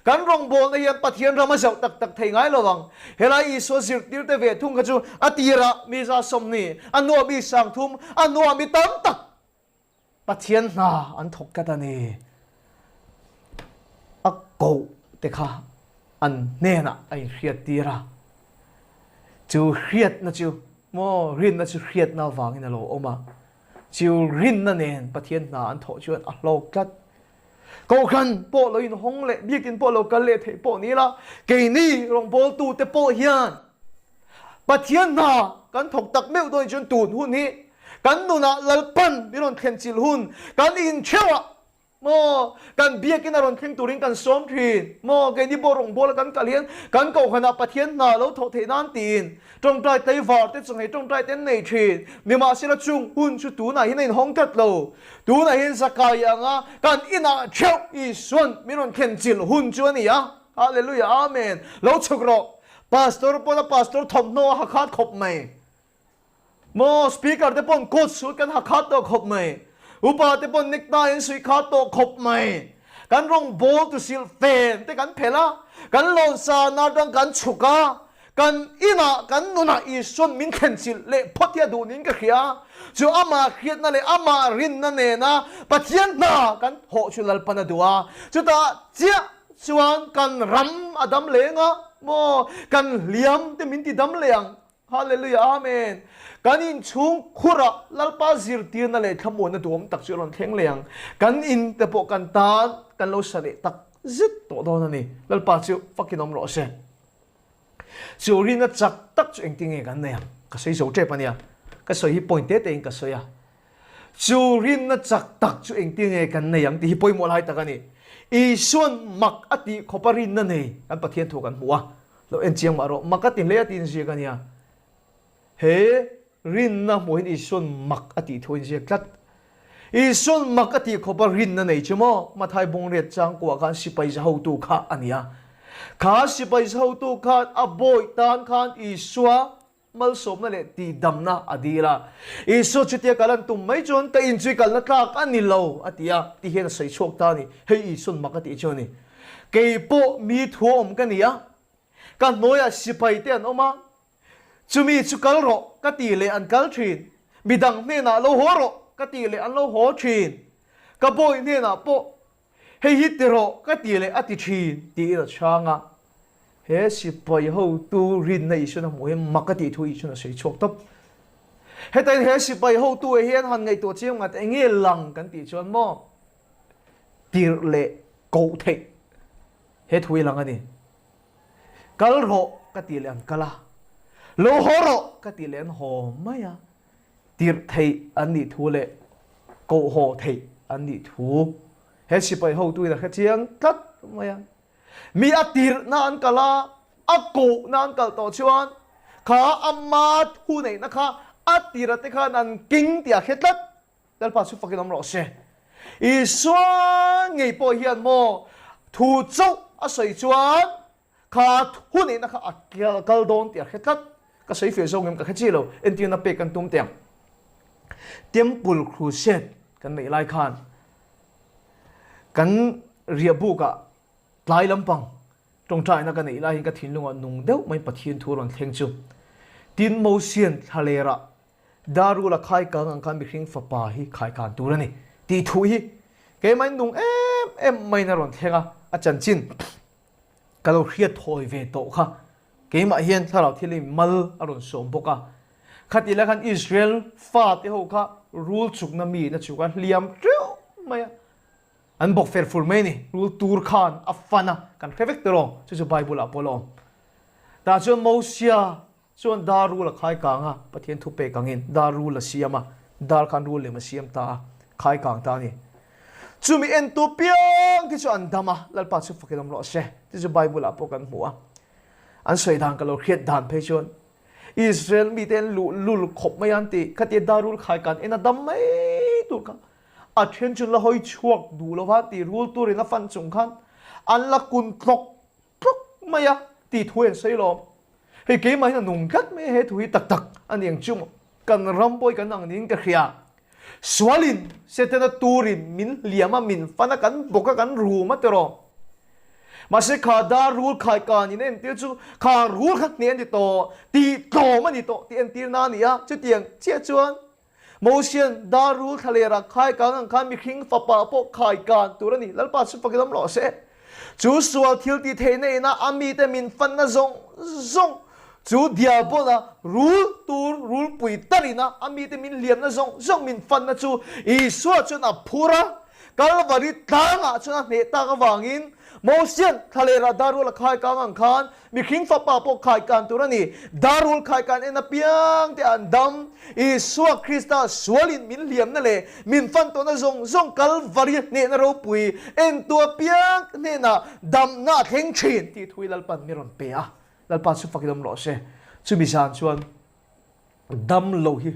Kan rawngbawlna hian Pathian ram a zauh tak tak thei ngai lo vang. Helai Isua zirtirte ve thung kha chu a tirah mi 120, a nuah mi 30, a nuah mi tam tak Pathian hna an thawk tlat a ni. A koh te kha an hnenah a inhriattir a. Chu hriatna chu maw rinna chu hriatna avangin a lo awm a. Chu rinna nen Pathian hna an thawh chuan a hlawk tlat. Kohhran pawh lo inhawng leh biakin pawh lo kal leh theih pawh ni ila, keini rawngbawltute pawh hian Pathian hna kan thawk tak meuh dawn chuan tun hun hi kan nunah Lalpan min rawn thlen chilh hun kan intheuh ah maw kan biakin a rawn thleng turin kan sawm thin maw keini pawh rawngbawla kan kal hian kan kohhranah Pathian hna lo thawh theih nan tiin tawngtai tlaivar te chunghei tawngtai te an nei thin. Nimahsela chung hun chu tunah hian a inhawng tlat lo. Tunah hian Zakai anga kan inah theuh Isuan min rawn thlen chilh hun chu a ni a. Hallelujah Amen. Lo chhuk rawh. Pastor pawn a pastor thawmhnaw a ha khat khawp mai. Maw speaker te pawn coat suit kan ha khat tawh khawp mai. Upa te pawn necktie an suih khat tawh khawp mai. Kan rawng bawl tu silh fen te kan phelh a, kan lawn san atang kan chhuk a, kan inah kan nunah Isuan min thlen chilh leh phawt hi a duh niin ka hria. Chu amah hriatna leh amah rinna nena Pathian hna kan thawh chu Lalpan a duh a, chutah chiah chuan kan ram a dam leng a maw? Kan hliam te min ti dam leh ang. Hallelujah Amen. Kan inchhung khurah Lalpa zirtirna leh thlamuanna duhawm tak chu a rawn thleng leh ang. Kan in te pawh kan tan kan lo sa leh tak zet tawh dawn a ni. Lalpa chu fakin awm rawh se. Chu rinna chak tak chu engtin nge kan nei ang? Ka sawi zo tep a nia. Ka sawi hi point te te in ka sawi a. Chu rinna chak tak chu engtin nge kan nei ang tih hi pawimawh lai tak a ni. Isuan mak a tih khawpa rinna nei kan Pathian thu kan hmu a, lo en chiang mah rawh, mak a ti hle a tiin ziak a nia. He rinna hmuh hian Isuan mak a tih thu a inziak tlat. Isuan mak a tih khawpa rinna nei chu maw Mathai Bawngriat changkuah khan sipai za hotu kha a ni a. Kha sipai za hotu khan a bawi tan khan Isua Malsawmna leh tihdamna a dil a. Isua chutia kal an tum mai chuan ka inchui kalna tlak a ni lo a ti a, ti hian a sawi chhuak ta a ni. Hei Isua'n mak a tih chu a ni. Kei pawh mi thuawm ka ni a, ka hnuaiah sipai te an awm a, chumi chu kal rawh ka tih leh an kal thin, midang hnenah lo haw rawh ka tih leh an lo haw thin, ka bawi hnenah pawh Hei hi ti rawh ka ti leh a ti thin tiin a chhang a. He sipai hotu rinna Isuan a hmuh hian mak a tih thu Isuan a sawi chhuak tawp. Hetain he sipai hotu ah hian han ngaihtuah chiang ngat eng nge lang kan tih chuan maw tirh leh koh theih he thu hi lang a ni. Kal rawh ka tih leh an kal a, lo haw rawh ka tih leh an haw mai a. Tirh theih an nih thu leh kohhaw theih an nih thu he sipai hotuin a hre chiang tlat mai a. Mi a tirhna an kal a, a kohna an kal tawh chuan kha ama thu neihna kha a tirha te khan an keng tih a hre tlat. Lalpa chu fakin awm rawh se. Isua ngei pawh hian maw thu chauh a sawi chuan kha thuneihna kha a kal dawn tih a hre tlat. Ka sawi feh zawng em ka hre chi lo, entirna pek kan tum teh ang. Temple Crusade kan neih lai khan kan riahbukah tlai lampang tawngtaina ka neih laiin ka thinlungah nung deuh mai Pathian thu a rawn thleng chu. Tin, Mosian thlalerah Darul a khai kang ang khan mihring fapa hi khai kan tur a ni tih thu hi keimahin nung em em maiin a rawn thleng a, a chanchin ka lo hriat thawi ve tawh kha keimah hian thlarau thil hi mal a rawn sawm bawk a. Khatih lai khan Israel fate ho kha rul chukna mi na chuk a hliam teuh mai a, an bawk fer fur mai a ni. Rul tur khan a fan a, kan hre vek tawh chu chu Bible ah pawh a la awm. Tah chuan Mosia Chuan dar rul a khai kang a, Pathian thu pek angin dar rul a siam a, dar khan rul lem a siam ta a, khai kang ta a ni. Chumi entu piang te chu an dam a, Lalpa chu fakin awm rawh se tih chu Bible ah pawh kan hmu a. An sawi dan ka lo hriat dan phei chuan Israel mite an luh lul khawp mai a an ti, khatia dar rul khai kan en a dam mai tur kha a then chu la hawi chhuak duh lo va ti rul turin a fan chung khan an la kun tlawk tlawk mai a tih thu an sawi lawm. Hei keimah hian a nung tlat mai a, he thu hi tak tak a ni ang chu maw? Kan ram pawh hi kan ang niin ka hria. Sualin Setana turin min hliam a, min fan a, kan bawk a, kan rum a tiraw. Mahse kha dar rul khai kan in entir chu kha rul kha hneh a ni tawh, tih tlawm a ni tawh tih entir na a ni a, chutiang chiah chuan Mosian dar rul thlalera khai kang ang khan mihring fapa pawh khai kan tur a ni. Lalpa chu fakin awm rawh se. Chu sual thil ti theihna ina a mite min fanna zawng zawng, chu diabona rul tur rulpui talina a mite min hliamna zawng zawng min fanna chu Isua chuan a phur a, Kalvari tlangah chuan a hneh tak avangin Mosian thlalera dar rul a khai kang ang khan Mihring fapa pawh khaikan tur a ni. Darul khaikan en apiang te an dam. Isua Krista sualin min hliamna leh min fan tawhna zawng zawng Kalvari hnehna ropui entu apiang hnenah damna a thleng thin tih thu hi Lalpan mi rawn pe a. Lalpa chu fakin awm rawh se. Chumi zan chuan Dam lo hi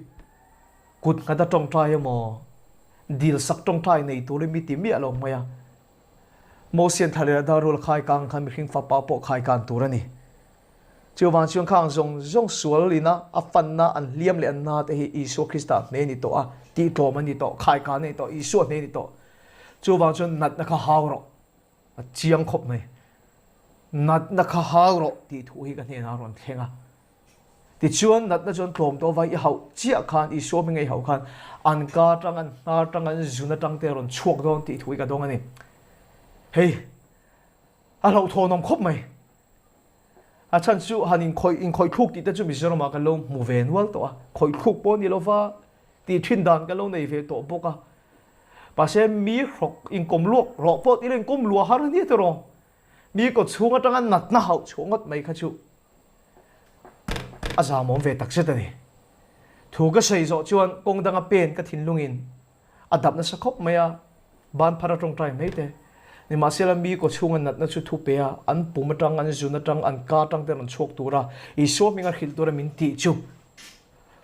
kut nghat a tawngtai emaw, dil sak tawngtai nei turin mi ti miah lo mai a. Mosian thla leh darul khai kang khan mihring fapa pawh khai kan tur a ni. Chuvang chuan khang zawng zawng sual ina a fanna an hliam leh an na te hi Isua Krista hne ni tawh a, tihtlawm an ni tawh, khai kan a ni tawh, Isua hne ni tawh. Chuvang chuan natna kha hau rawh. A chiang khawp mai. Natna kha hau rawh tih thu hi ka hnenah a rawn thleng a. Tichuan, natna chuan tlawm tawh vai i hauh chiah khan, Isua hming a i hauh khan, an ka atang, an hnar atang, an zun atang te a rawn chhuak dawn tih thu hi ka dawng a ni. Hei, a hlauhthawnawm khawp mai. A chhan chu han inkhawih, inkhawih thluk tih te chu Mizoramah kan lo hmu ve nual tawh a, khawih thluk pawh a ni lo va, tih thin dan kan lo nei ve tawh bawk a. Mahse, mi hrawk inkawm luak rawh pawh tih lo inkawm luah har a nia tiraw? Mi kawchhung atanga natna hauh chhuah ngawt mai kha chu a zamawm ve takzet a ni. Thu ka sawi zawh chuan kawng danga pen ka thinlungin a dap nasa khawp mai a, ban phar a tawngtai mai te. Nimahsela mi kawchhunga natna chu thu pe a, an pum atang, an zun atang, an ka atang te rawn chhuak tura Isua hminga hrilh tura min tih chu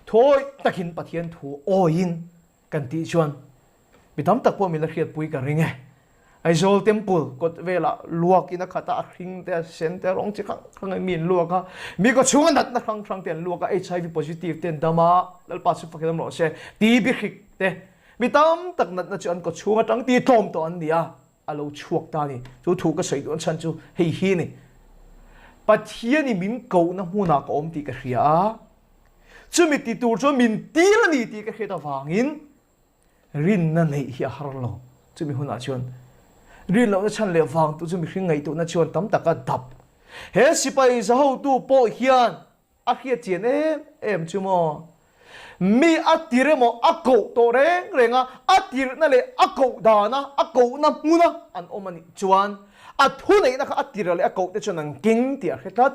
thawi takin Pathian thu awiin Kan tih chuan mi tam tak pawh min la hriatpui ka ring e. Aizawl Temple kawt velah luakin a khat a, a hring te, a sen te, a rawng chi hrang hrang in mi an luak a, mi kaw chhunga natna hrang hrang te an luak a, HIV positive te an dam a, Lalpa chu fakin awm rawh se, TB hrik te, mi tam tak natna chu an kaw chhung atang ti tlawm tawh an ni a, a lo chhuak ta a ni. Chu thu ka sawi duh chhan chu hei hi a ni. Pathianin min kohna hmunah ka awm tih ka hria a, chumi ti tur chuan min tir a ni tih ka hriat avangin rinna neih hi a har lo. Chumi hunah chuan rin lohna chhan leh vang tu chu mihring ngaihtuahna chuan tam taka dap. He sipai zahotu pawh hian A hriat chian em em chu maw? Mi a tir emaw a koh tawh reng reng a, a tirhna leh a koh dana, a kohna hmuna an awm a nih chuan a thuneihna kha a tirh leh a koh te chuan an keng tih a hre tlat.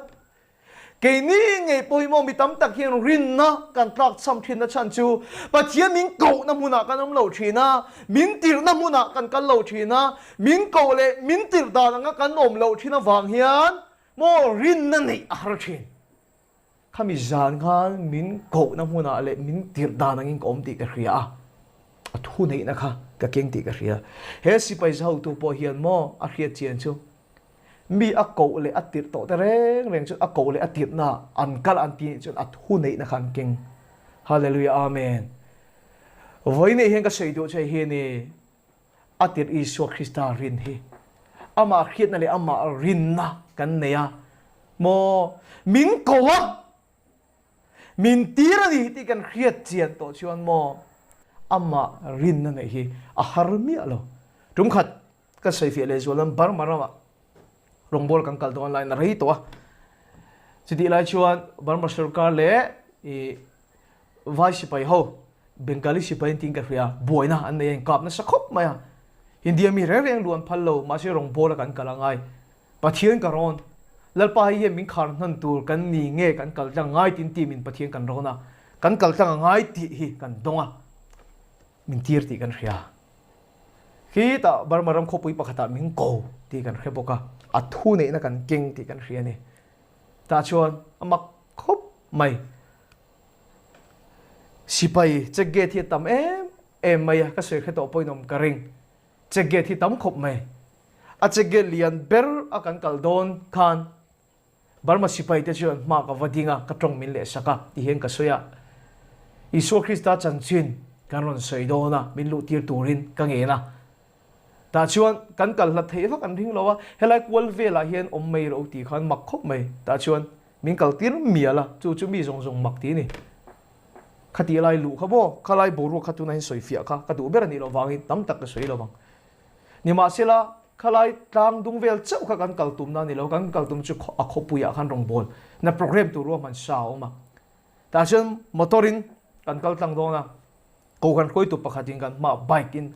Keini ngei pawh hi maw mi tam tak hian rinna kan tlak cham thinna chhan chu Pathian min kohna hmunah kan awm lo thin a, min tirhna hmunah kan kal lo thin a, min koh leh min tirh dan anga kan awm loh thin avang hian Maw rinna neih a har thin. Khami zan khan min kohna hmunah leh min tirh dan angin ka awm tih ka hria a, a thu neihna kha ka keng tih ka hria. He sipai zahotu pawh hian maw a hriat chian chu? Mi a koh leh a tirh tawh te reng reng chuan a koh leh a tirhna an kal an ti nih chuan a thu neihna kha an keng. Hallelujah Amen. Vawiinah hian ka sawi duh che hi ni a tirh Isua Krista rin hi amah hriatna leh amah rinna kan nei a maw min ko a Min tir a ni tih kan hriat chian tawh chuan maw amah rinna neih hi a har miah lo. Tum khat ka sawifiah leh zual nan Burma ramah rawngbâwl kan kal dawn laiin a rei tawh a. Chutih lai chuan Burma sorkar leh i vai sipai ho, Bengali sipai an tiin ka hria, buaina an nei a, inkap nasa khawp mai a. India mi reng reng lu an phal lo, mahse rawngbâwl a kan kal a ngai. Pathian ka rawn. Lalpa hei hian min khar hnan tur kan ni nge kan kal tlang ngai tin team in Pathian kan rawn a, kan kal tlang a ngai tih hi kan dawng a, min tir tih kan hria. Khitah Burma ram khawpui pakhatah min ko tih kan hre bawk a, a thu neihna kan keng tih kan hria a ni. Tah chuan a mak khawp mai. Sipai check gate hi a tam em em mai a, ka sawi hre tawh pawhin awm ka ring. Check gate hi tam khawp mai. A check gate lian ber a kan kal dawn khan Burma sipai te chuan hma ka va ding a, ka tawng min leh sak a ti hian ka sawi a. Isua Krista chanchin kan rawn sawi dawn a, min luh tir turin ka ngen a. Tah chuan kan kal hlat theih vak an ring lo a, helai kual velah hian awm mai rawh u tih khan mak khawp mai. Tah chuan min kal tir mial a, chu chu mi zawng zawng mak ti a ni. Khatih lai luh kha maw, khalai boruak kha tunah hian sawi fiah kha ka duh ber a nih loh vangin tam tak ka sawi lo vang. Nimahsela, khalai tlang dung vel chauh kha kan kal tumna a ni lo, kan kal tum chu a khawpuiah khan rawngbâwl na programme tur ruahman sa a awm a. Tah chuan motor in kan kal tlang dawn a, kohhran hruaitu pakhatin kan hmaah bike in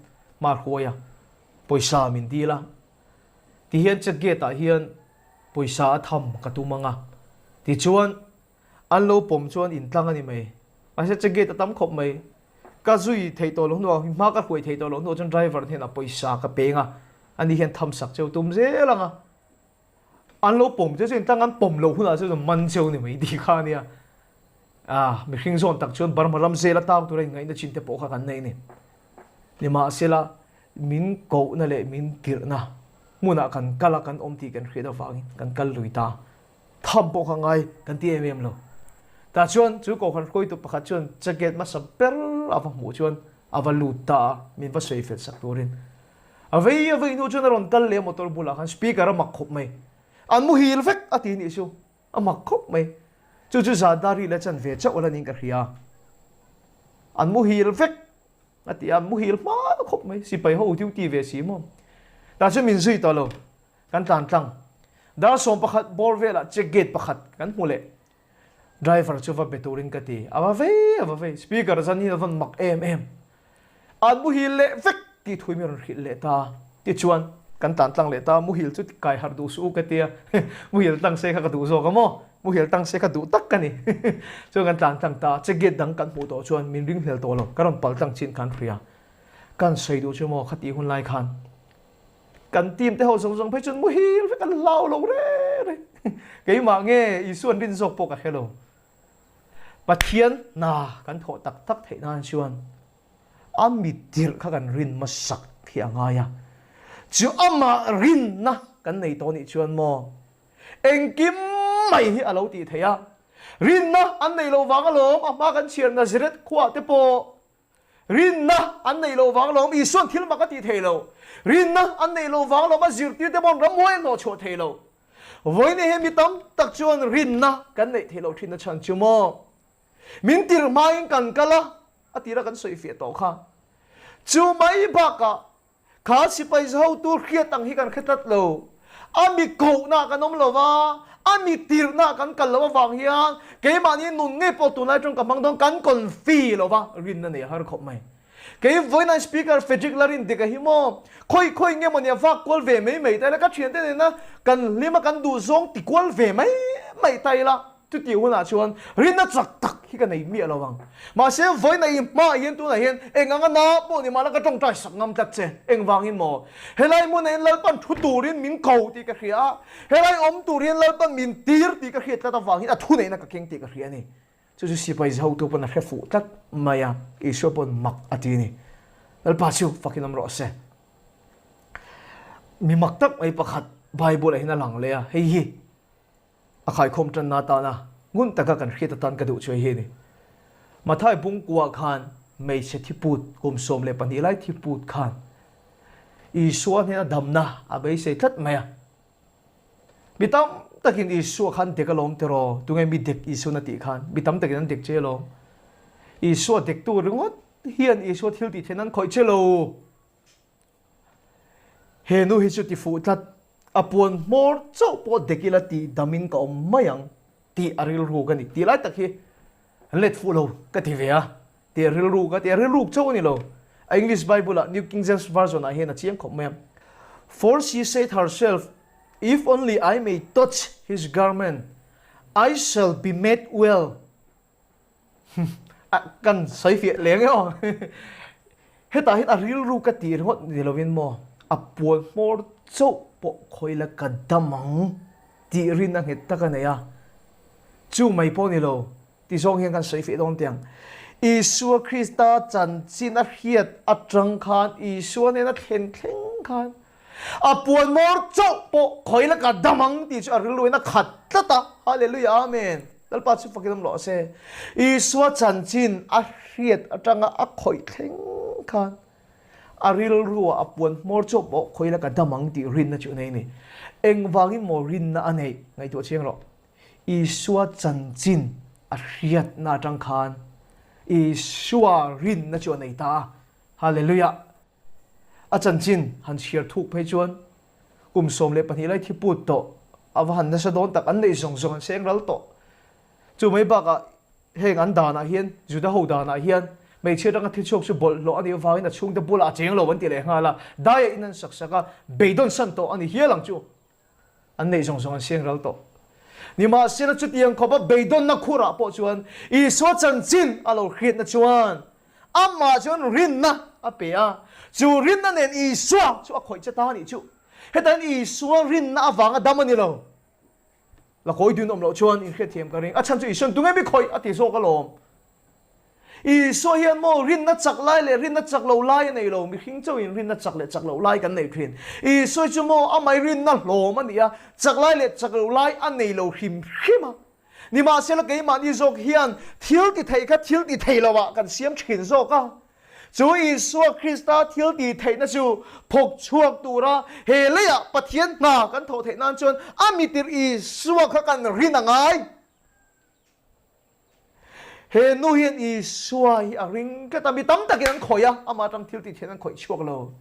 hma a hruai a, pawisa min dil a. Tihian check gate ah hian pawisa a tham ka tum ang a, tichuan An lo pawm chuan in tlang a ni mai. Mahse che gate a tam khawp mai. Ka zui theih tawh loh hnuah, hma ka hruai theih tawh loh hnuah chuan driver hnenah pawisa ka peng a, ani hian tham sak cheu tum zel ang a. An lo pawm che chu in tlang an pawm loh hunah chuan man cheu ni mai tih kha a nia. Ah, mihring zawn tak chuan Burma ram zel atang tura inngaihna chin te pawh kha kan nei a ni. Nimahsela, min kohna leh min tirhna hmunah kan kal a, kan awm tih kan hriat avangin kan kal lui ta. Tham pawh kha ngai kan ti em em lo. Tah chuan chu kohhran hruaitu pakhat chuan jacket hmasa ber a va hmuh chuan a va lut ta a, min va sawi fel sak turin. A vei a vei hnu chuan a rawn kal leh a motor bulah khan speaker a mak khawp mai. An muhil vek a ti nih chu, a mak khawp mai. Chu chu Zadari la chan ve chauh ala niin ka hria. An muhil vek a ti a, an muhil hma khawp mai. Sipai ho duty ve si maw. Tah chuan min zui tawh lo. Kan tlan tlang. Dar 11 bawr velah check gate pakhat kan hmu leh. Driver chu va be turin ka ti. A va vei a va vei. Speaker zan hi a vawn mak em em. An muhil leh vek tih thui mi rawn hrilh leh ta. Tichuan kan tlan tlang leh ta. Muhil chu kai harh duh suh u ka tia. Muhil tlang se kha ka duh zawk a maw? Muhil tang se kha duh tak ka ni. Chuan kan tlan tlang ta. Check gate dang kan hmuh tawh chuan min ringhlel tawh lo. Ka rawn pal tlang chin khan hria. Kan sawi duh chu maw khatih hun lai khan. Kan team te ho zawng zawng phei chuan muhil vek an hlau lo reng reng. Keimah nge Isuan rin zawk pawh ka hre lo. Pathian hna kan thawh tak tak theih nan chuan a mi tirh kha kan rin hmasak hi a ngai a. Chu amah rinna kan nei tawh nih chuan maw engkim mai hi a lo tih theih a. Rinna an nei lo vang alawm a hma kan chhiar Nazareth khuaah te pawh Rinna an neih loh vang lawm Isuan thil mak a tih thei lo. Rinna an neih loh vang lawm a zirtirte pawh ramhuai an hnawhchhuah thei lo. Vawiin hi mi tam tak chuan rinna kan neih theih loh thinna chhan chu maw? Min tirh hmain kan kal a, a tira kan sawifiah tawh kha. Chu mai bakah Kha sipai hotu hriat ang hi kan hre tlat lo. A mi kohna kan awm lo va, a mi tirhna kan kal loh avang hian keimahni nun ngei pawh tunlai atang ka hmang dawn kan confi lo va, rinna nei a har khawp mai. Kei vawiin Speaker Frederick Larindika hi maw khawi khawi nge mawni a vak kual ve mai mai ta ila, ka thiante nena kan hlim a kan duhzawng ti kual ve mai mai ta ila, Chutih hunah chuan rinna chak tak hi ka nei miah lo ang. Mahse, vawiin i hmaah hian tunah hian eng anga na pawh ni mahla ka tawngtai sak ngam tlat che. Engvangin maw? Helai hmunah hian Lalpan thu turin min ko tih ka hria a, helai awm tur hian Lalpan min tir tih ka hriat tlat avangin a thuneihna ka keng tih ka hria a ni. Chu chu sipai hotu pawn a hre fuh tlat mai a, Isua pawn mak a ti a ni. Lalpa chu fakin awm rawh se. Mi mak tak mai pakhat. Bible ah hian a lang leh a, hei hi a khaikhawm tanna atana ngun taka kan hriat atan ka duh chu hei hi a ni. Mathai bungkua khan hmeichhe thiput kum 12 lai thiput khan Isua hnena damna a beisei tlat mai a. Mi tam takin Isua khan dek alawm tiraw? Tunge mi dek Isuan a tih khan? Mi tam takin an dek che alawm. Isua dektu ringawt hian Isua thil tih theihna an khawih che lo. He nu hi chu ti fuh tlat, a puan hmawr chauh pawh dek ila tih damin ka awm mai ang tih a rilruk a ni. Tih lai tak hi an let fuh lo ka ti ve a, tih a rilruk a, tih a rilruk chauh a ni lo. A English Bible ah New King James Version ah hian a chiang khawp mai a. For she said herself, If only I may touch his garment, I shall be made well. Kan sawi fiah leng e aw. Hetah hian a rilru ka tih ringawt ni lovin maw a puan hmawr chauh pawh khawi la ka dam ang tih rin a nghet tak a nei a. Chu mai pawh ni lo ti zawng hian kan sawi fiah dawn teh ang. Isua Krista chanchin a hriat atang khan Isua nena thlen thleng khan A puan mawr chauh pawh khawi laka dam ang tih chu a rilruin a khat tlat a. Hallelujah Amen. Lalpa chu fakin awm rawh se. Isua chanchin a hriat atanga a khawih thleng khan a rilruah a puan hmawr chauh pawh khawi laka dam ang tih rinna chu a nei a ni. Engvangin maw rinna a neih? Ngaihtuah chiang rawh. Isua chanchin a hriatna atang khan Isua rinna chu a nei ta a. Hallelujah. A chanchin han chhiar thuk phei chuan kum 12 lai thi put tawh a va han nasa dawn tak an neih zawng zawng an seng ral tawh. Chu mai bakah heng an danah hian Juda ho danah hian hmeichhia atanga thi chhuak chu bawlhhlawh a nih avangin a chhungte bulah a cheng lo an ti leh nghal a, daiah in an sak sak a, beidawn san tawh a ni hial ang chu. An neih zawng zawng an siang ral tawh. Nimahsela chutiang khawpa beidawnna khurah pawh chuan Isua chanchin a lo hriatna chuan amah chuan rinna a pe a, chu rinna nen Isua chu a khawih che ta a nih chu. Heta hian Isua rinna avanga dam a ni lo. La kawi dun awm loh chuan inhriatthiam ka ring. A chhan chu Isua'n tunge mi khawih a ti zawk alawm. Isua hian maw rinna chak lai leh rinna chak lo lai a nei lo, mihring chauhin rinna chak leh chak loh lai kan nei thin. Isua chu maw amah rinna hlawm a ni a, chak lai leh chak loh lai a nei lo hrim hrim a. Nimahsela keimahni zawk hian thil ti thei kha thil ti thei lo ah kan siam thin zawk a. Chu Isua Krista thil ti theihna chu phawk chhuak tura he leiah Pathian hna kan thawh theih nan chuan a mitir Isua kha kan rin a ngai. He nu hian Isua hi a ring tlat a, mi tam takin an khawih a, amah atang thil tih theihna an khawih chhuak lo.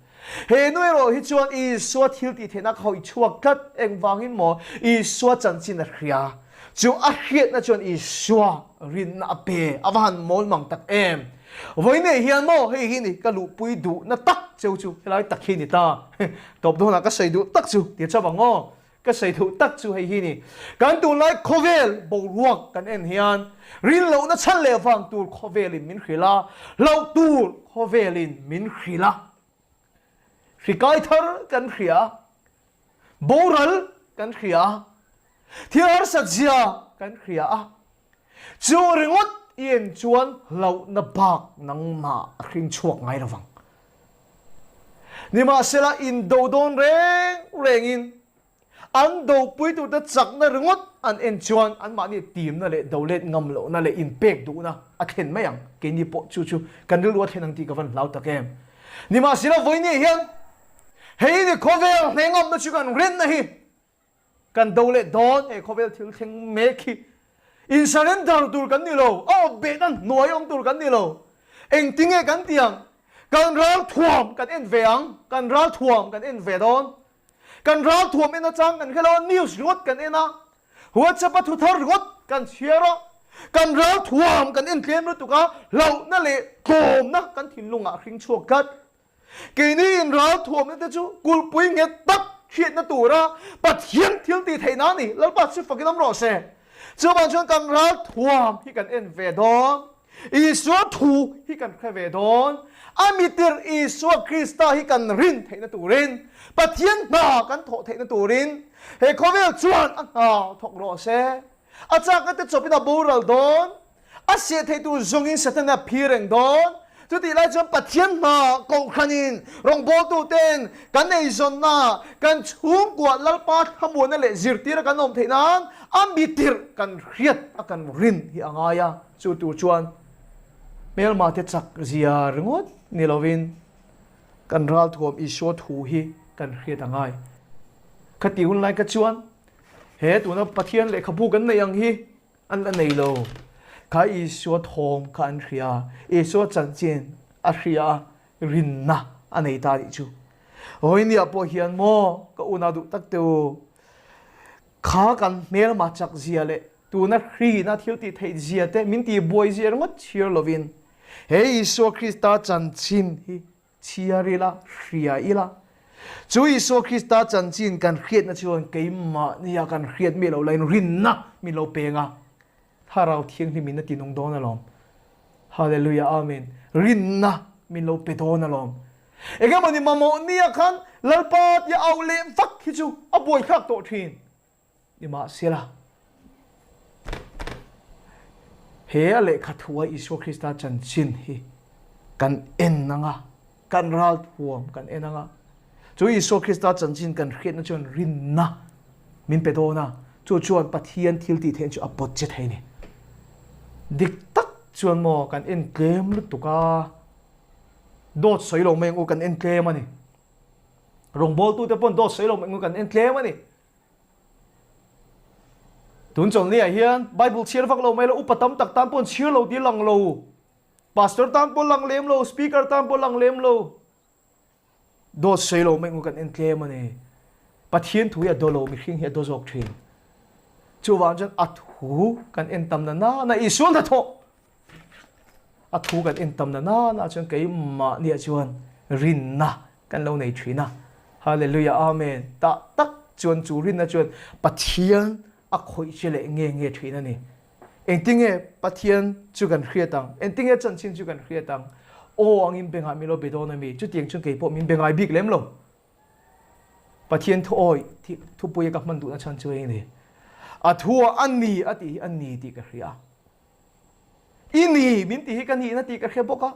He nu erawh hi chuan Isua thil tih theihna a khawih chhuak tlat, engvangin maw Isua chanchin a hria. Chu a hriatna chuan Isua rinna a pe, a va han mawl mang tak em. Vawiinei hian maw hei hi ni ka luhpui duhna tak cheu chu helai tak hi ni ta. Tawp dawnah ka sawi duh tak chu ti chauh ang aw. Ka sawi thuh tak chu hei hi ni. Kan tunlai khawvel boruak kan en hian rinlohna chhan leh vang tur khawvelin min hrilh a, hlauh tur khawvelin min hrilh a. Hrikai thar kan hria a, boral kan hria a, thil harsat zia kan hria a. Chu ringawt i en chuan hlauhna bak nangmah a hring chhuak ngai lovang. Nimahsela indo dawn reng rengin an dopui turte chakna ringawt an en chuan anmahni timna leh do let ngam lohna leh inpek duhna a thlen mai ang. Keini pawh chu chu kan rilru a thlen ang tih ka van hlau tak em. Nimahsela vawinia hian hei ni khawvel hnengamna chu kan rinna hi Kan do leh dawn he khawvel thil thleng mek hi in surrender tur kan ni lo, a awp behna hnuai awm tur kan ni lo. Engtinge kan ti ang? Kan ral thuam kan en ve ang, kan ral thuam kan en ve dawn. Kan ral thuam en atang kan hre lo a, news ringawt kan en a, WhatsApp a thu thar ringawt kan chhiar a, kan ral thuam kan en tlem lutuk a, hlauhna leh tlawmna kan thinlungah hring chhuak tlat. Keini in ral thuamna te chu kulhpui nghet tak hriatna tura Pathian thil tih theihna a ni. Lalpa chu fakin awm rawh se. Chuvang chuan kan ral thuam hi kan en ve dawn. Isua thu hi kan hre ve dawn. A mitir Isua Krista hi kan rin theihna turin, Pathian hna kan thawh theihna turin he khawvel chuan a hna thawk rawh se. A chakna te chawpin a boral dawn. A seh theih tur zawngin Setana a phir reng dawn. Chutih lai chuan Pathian hna kohhranin rawngbawltuten kan eizawnna, kan chhungkua Lalpa thlamuanna leh zirtira kan awm theih nan a mitirh kan hriat a kan rin hi a ngai a. Chu tur chuan hmelmate chak zia ringawt ni lovin kan ralthuam Isua thu hi kan hriat a ngai. Khati hun lai kha chuan he tuna Pathian lehkhabu kan neih ang hi An la nei lo. Kha Isua thawm kha an hria, Isua chanchin a hria a, rinna a nei ta tih chu. Vawinia pawh hian maw ka unau duh tak te u, kha kan hmelma chak zia leh tuna hrina thil tih theih zia te min tih buai zia ringawt chhiar lovin he Isua Krista chanchin hi Chhiar ila, hria ila. Chu Isua Krista chanchin kan hriatna chuan keimahnia kan hriat miah loh laiin rinna min lo peng a, Thlarau Thianghlim in a tinung dawn alawm. Hallelujah Amen. Rinna min lo pe dawn alawm. Engemawni mamawh nia khan Lalpa tia auh leh vak hi chu a buaithlak tawh thin. Nimahsela, he a lehkha thua Isua Krista chanchin hi kan en ang a, kan ralthuam kan en ang a. Chu Isua Krista chanchin kan hriatna chuan rinna min pe dawn a, chu chuan Pathian thil tih theihna chu a pawt che thei a ni. Dik tak chuan maw kan en tlem lutuk a, dawt sawi lo mai ang u, kan en tlem a ni. Rawngbawltute pawn dawt sawi lo mai ang u, kan en tlem a ni. Tun chawlhni ah hian Bible chhiar vak lo mai lo, upa tam tak tan pawh an chhiar lo tih lang lo, Pastor tan pawh lang lem lo, Speaker tan pawh lang lem lo, dawt sawi lo mai ngu kan en tlem a ni. Pathian thu hi a daw lo, mihring hi a daw zawk thin. Chuvang chuan a thu kan en tam na nana Isua hnathawh A thu kan en tam na nana chuan keimahniah chuan rinna kan lo nei thin a. Hallelujah Amen. Tah tak chuan chu rinna chuan Pathian a khawih che leh nge nge thin a ni. Engtinge Pathian chu kan hriat ang? Engtinge chanchin chu kan hriat ang? Aw angin bengah min lo be dawn a mi? Chutiang chuan keipawh min be ngai bik lem lo. Pathian thu awi thupui a ka hman duhna chhan chu eng ni? A thu ah a ni a tih hi a ni tih ka hria. I ni min tih hi ka nihna tih ka hre bawk a,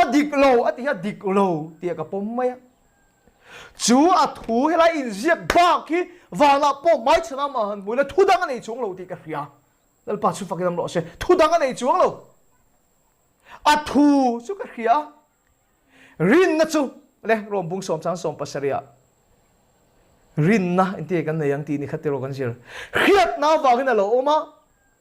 a dik lo a tih hi a dik lo tih ka pawm mai a. Chu a thu helai inziak bak hi vanah pawh hmaichhan amah han hmu ila thu dang a nei chuang lo tih ka hria. Lalpa chu fakin awm rawh se, thu dang a nei chuang lo. A thu chu ka hria a, rinna chu le Rom bung sawm chang 70 ah rinna engtin nge kan nei ang tih ni kha tiraw kan zir. Hriatna avangin a lo awm a,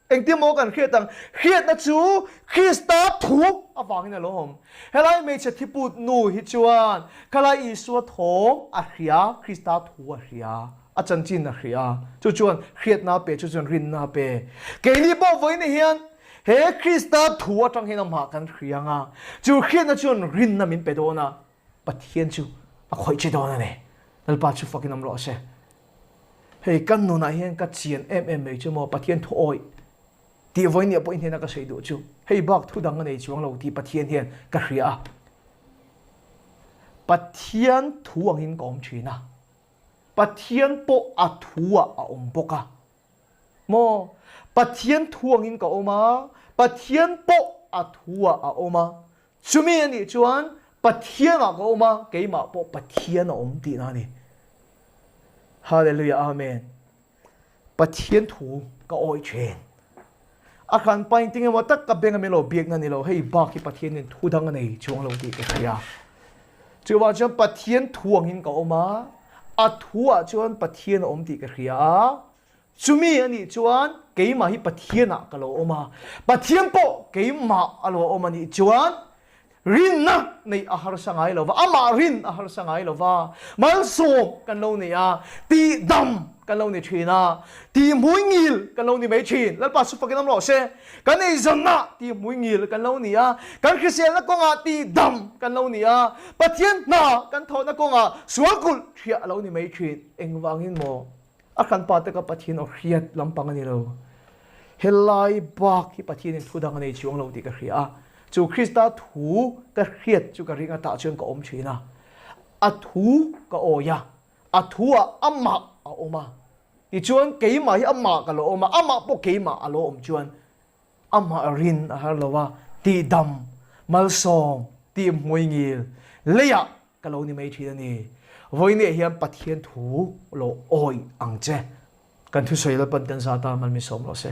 Engtin maw kan hriat ang? Hriatna chu Krista thu avangin a lo awm. Helai hmeichhe thiput nu hi chuan khalai Isua thawm a hria, Krista thu a hria, a chanchin a hria. Chu chuan hriatna a pe, chu chuan rinna a pe. Keini pawh vawiin hian he Krista thu atang hian amah kan hria ang a, chu hriatna chuan rinna min pe dawn a, Pathian chu a khawih che dawn a ni. Lalpa chu fakin awm rawh se. Hei kan nunah hian ka chian em em mai chu maw Pathian thu awih tih vawinia pawh i hnena ka sawi duh chu hei bak thu dang a nei chuang lo tih Pathian hian ka hria a. Pathian thu angin ka awm thin a, Pathian pawh a thu ah a awm bawk a. Maw Pathian thu angin ka awm a, Pathian pawh a thu ah a awm a, chumi a nih chuan Pathian ah ka awm a, keimah pawh Pathian a awm tihna a ni. Hallelujah Amen. Pathian thu ka awih thin. A hran pa in tinge maw tak ka beng a min lo biakna ni lo, hei bak hi Pathian in thu dang a nei chuang lo tih ka hria. Chuvang chuan Pathian thu angin ka awm a, a thu ah chuan Pathian a awm tih ka hria a, chumi a nih chuan keimah hi Pathian ah ka lo awm a, Pathian pawh keimah a lo awm a nih chuan Rinna neih a harsa ngai lo va, amah rin a harsa ngai lo va, malsawm kan lo nei a, tihdam kan lo ni thin a, tihmuingil kan lo ni mai thin. Lalpa chu fakin awm rawh se. Kan eizawnna tihmuingil kan lo ni a, kan hriselna kawngah tihdam kan lo ni a, Pathian hna kan thawhna kawngah sual kulh thiah a lo ni mai thin. Engvangin maw? A hranpa te ka Pathian aw hriat lampang a ni lo. Helai bak hi Pathianin thu dang a nei chuang lo tih ka hria a. Chu Krista thu ka hriat chu ka ring a tah chuan ka awm thin a. A thu ka awi a, a thu ah amah a awm a. Tichuan keimah hi amah ka lo awm a, amah pawh keimah a lo awm chuan amah rin a har lo a, tihdam, Malsawm tih hmuingil leiah ka lo ni mai thin a ni. Vawiinah hian Pathian thu lo awih ang che. Kan thusawi Lalpan kan zah tan mal min sawm rawh se.